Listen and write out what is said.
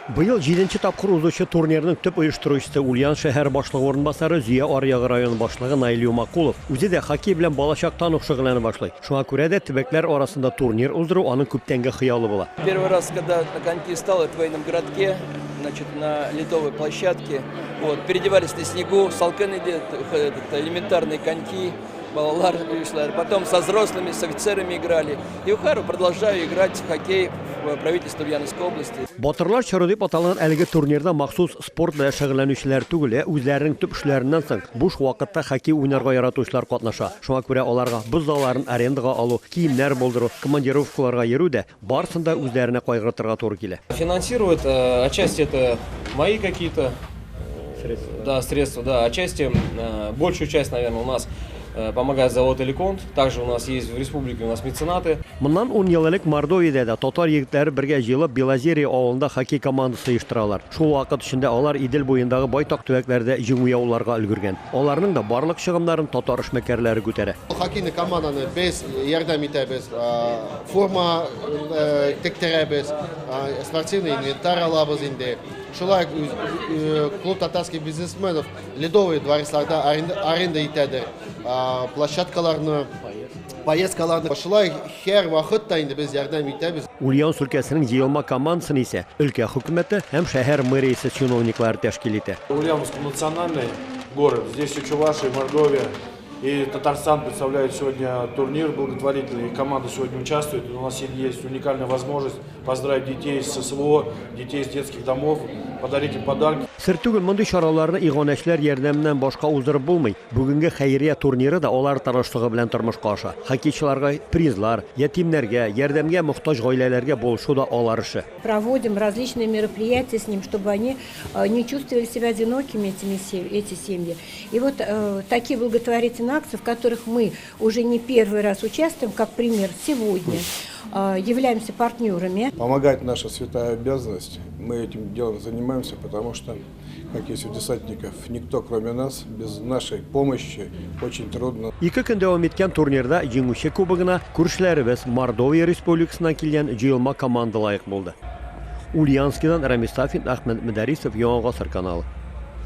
Быел җиденче тапкыр узучы турнирның төп оештыручысы Ульян шәһәр башлыгы урынбасары Зөя аръягы районы башлыгы Наил Юмакулов. Үзе дә хоккей белән балачактан ук шөгыльләнә башлый. Шуңа күрә дә төбәкләр арасында турнир уздыру аның күптәнге хыялы була. Первый раз, когда на коньки стал, это в военном городке, значит, на ледовой площадке. Вот, переодевались на снегу, салкын иде, этот, элементарные коньки, балалар эшләр. Потом со взрослыми, с офицерами играли. И хәзер продолжаю играть в хоккей в правительстве Ульяновской области. Батырлар чоры дип аталган әлеге турнирда махсус спорт белән шөгыльләнүчеләр түгел, ә үзләренең төп эшләреннән соң буш вакытта хоккей уйнарга яратучылар катнаша. Шуңа күрә аларга боз залларын арендага алу, киемнәр булдыру, командировкаларга йөрү дә, барысын да үзләренә кайгыртырга туры килә. Финансирует, отчасти это мои какие-то Средства. Да, средства, да. Отчасти, большую часть, наверное, у нас помогает завод Эликонт. Также у нас есть в республике у нас меценаты. Моннан 10 ел элек Мордовиядә дә татар егетләре бергә җыелып Белозерье авылында хоккей командасы оештыралар. Шул вакыт эчендә алар Идел буендагы байтак төбәкләрдә җиңү яуларга өлгергән. Аларның да барлык чыгымнарын татар эшмәкәрләре күтәрә. Хоккейный команданы без ярдәм итәбез, форма тектерәбез, спортивный инвентарь алабыз инде. Шулай клуб татарских бизнесменов ледовый дворецларда аренда итәдер, площадкаларны, поездкаларны. Шулай һәр вакытта инде без ярдәм итәбез. Ульяновск өлкәсенең җыелма командасын исә өлкә хөкүмәте һәм шәһәр мэриясе чиновниклары тәшкил итә. Ульяновск национальный город. Здесь и Чувашия, и Мордовия, и Татарстан представляют сегодня турнир благотворительный. И команда сегодня участвует. У нас есть уникальная возможность поздравить детей с СВО, детей с детских домов, подарить им подарки. Сер түгел, мондый чараларны иганәчеләр ярдәменнән башка уздырып булмый. Бүгенге хәйрия турниры да алар тырышлыгы белән тормышка аша. Хоккейчыларга призлар, ятимнәргә, ярдәмгә мохтаҗ гаиләләргә булышу да алар эше. Проводим различные мероприятия с ним, чтобы они не чувствовали себя одинокими, эти семьи. И вот такие благотворительные акции, в которых мы уже не первый раз участвуем, как пример сегодня, являемся партнерами. Помогать наша святая обязанность. Мы этим делом занимаемся, потому что, как есть у десантников, никто кроме нас, без нашей помощи очень трудно. Ике көн дәвам иткән турнирда җиңүче кубогына күршеләребез Мордовия Республикасыннан килгән җыелма команда лаек булды. Ульяновскидан Рамис Сафин, Әхмәт Мөдәрисов, Яңа Гасыр каналы.